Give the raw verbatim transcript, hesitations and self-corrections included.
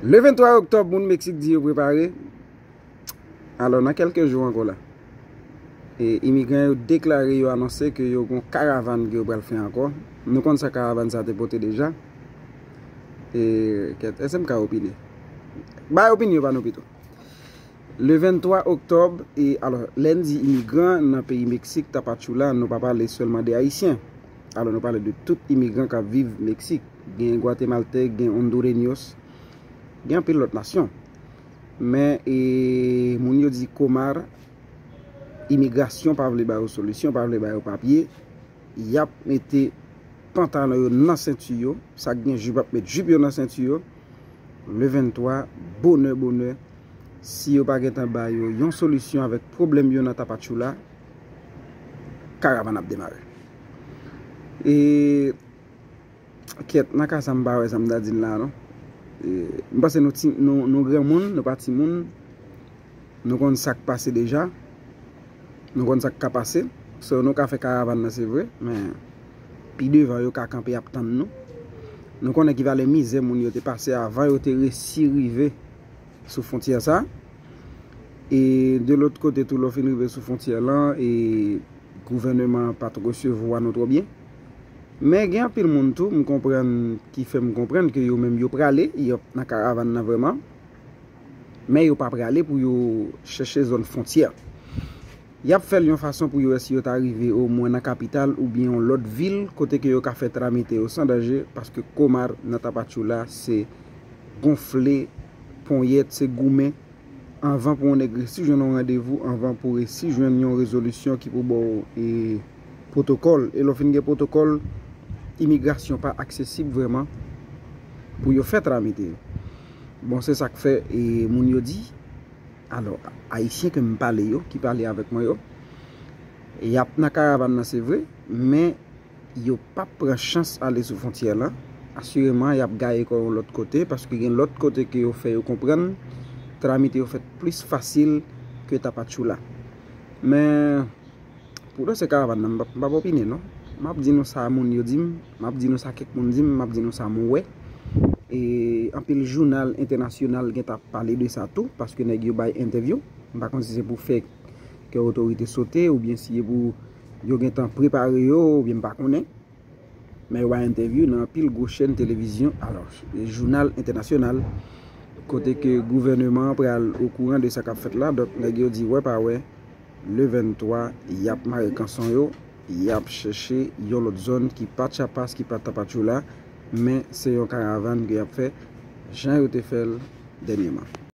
Le venntwa oktòb, moun Meksik di yo prepare. Alò, nan kèlke jou ankò la, e, imigran yo deklare, yo anonse ke yo gon karavan ke yo pral fè ankò. Nou konn sa karavan sa te pote deja. E, kèt, èske m ka opine? Bay opinyon pa nou pito. Le venntwa oktòb, e, alò, lè n di imigran nan peyi Meksik, Tapachula, nou pa pale sèlman de Ayisyen. Alò, nou pale de tout imigran k ap viv Meksik. Gen Gwatemaltèk, gen Hondureños, gen anpil lòt nasyon. Men, e, moun yo di Comar, imigrasyon pa vle ba yo solisyon, pa vle ba yo papye. Y ap mete pantalon yo nan senti yo, sa k gen jip ap met jip yo nan senti yo. Le venntwa, bonè, bonè, si yo pa gentan ba yo yon solisyon avèk pwoblèm yo nan Tapachula, karavan ap demare. E, kèt, nan ka sa, m pa wè sa m ta di l la, non. E, m panse nou ti, nou, nou granmoun, nou pa timoun. Nou konn sa k pase deja. Nou konn sa k ka pase. So, nou ka fè karavan nan, se vre, men pi devan, yo ka kanpe ap tann nou. Nou konnen ki valè mizè moun yo te pase avan yo te resi rive sou fwontyè sa. E de lòt kote tou, lè w fin rive sou fwontyè lan, e gouvèneman an pa t resevwa nou twò byen. Men gen anpil moun tou, m konprann, ki fè m konprann ke yo menm yo prale, y ap nan karavan nan vrèman. Men yo pa prale pou yo chèche zòn fwontyè. Y ap fè l yon fason pou yo wè si yo ta rive omwen nan kapital oubyen yon lòt vil kote ke yo ka fè tramite yo san danje, paske Comar nan Tapachula se gonfle ponyèt, se goumen anvan pou yon nèg resi jwenn yon randevou, anvan pou resi jwenn yon rezolisyon ki pou ba w, e, pwotokòl. E lè w fin gen pwotokòl, imigrasyon pa aksesib vrèman pou yo fè tramite yo. Bon, se sa k fè, e, moun yo di, alò, Ayisyen ke m pale yo, ki pale avèk mwen yo, y ap nan karavan nan, se vre, men yo p ap pran chans ale sou fwontyè lan. Asireman, y ap gaye kò yo lòt kote, paske gen lòt kote ke yo fè yo konprann tramite yo fèt plis fasil ke Tapachula. Men, pou dosye karavan nan, m p ap, m p ap opine, non. M ap di nou sa moun yo di m, m ap di nou sa kèk moun di m, m ap di nou sa m wè. E anpil jounal entènasyonal gentan ap pale de sa tou, paske nèg yo bay entèvyou. M pa konn si se pou fè kè otorite sote, oubyen si e pou yo gentan prepare yo, oubyen m pa konnen. Men yo bay entèvyou nan anpil gwo chèn televizyon, alò, e jounal entènasyonal, kote ke gouvèneman an pral okouran de sa k ap fèt la. Donk, nèg yo di, wè pa wè, le venntwa, y ap mare kanson yo, y ap chèche yon lòt zòn ki pa Chiapas, ki pa Tapachula, men se yon karavan ke y ap fè, jan yo te fè l dènyèman.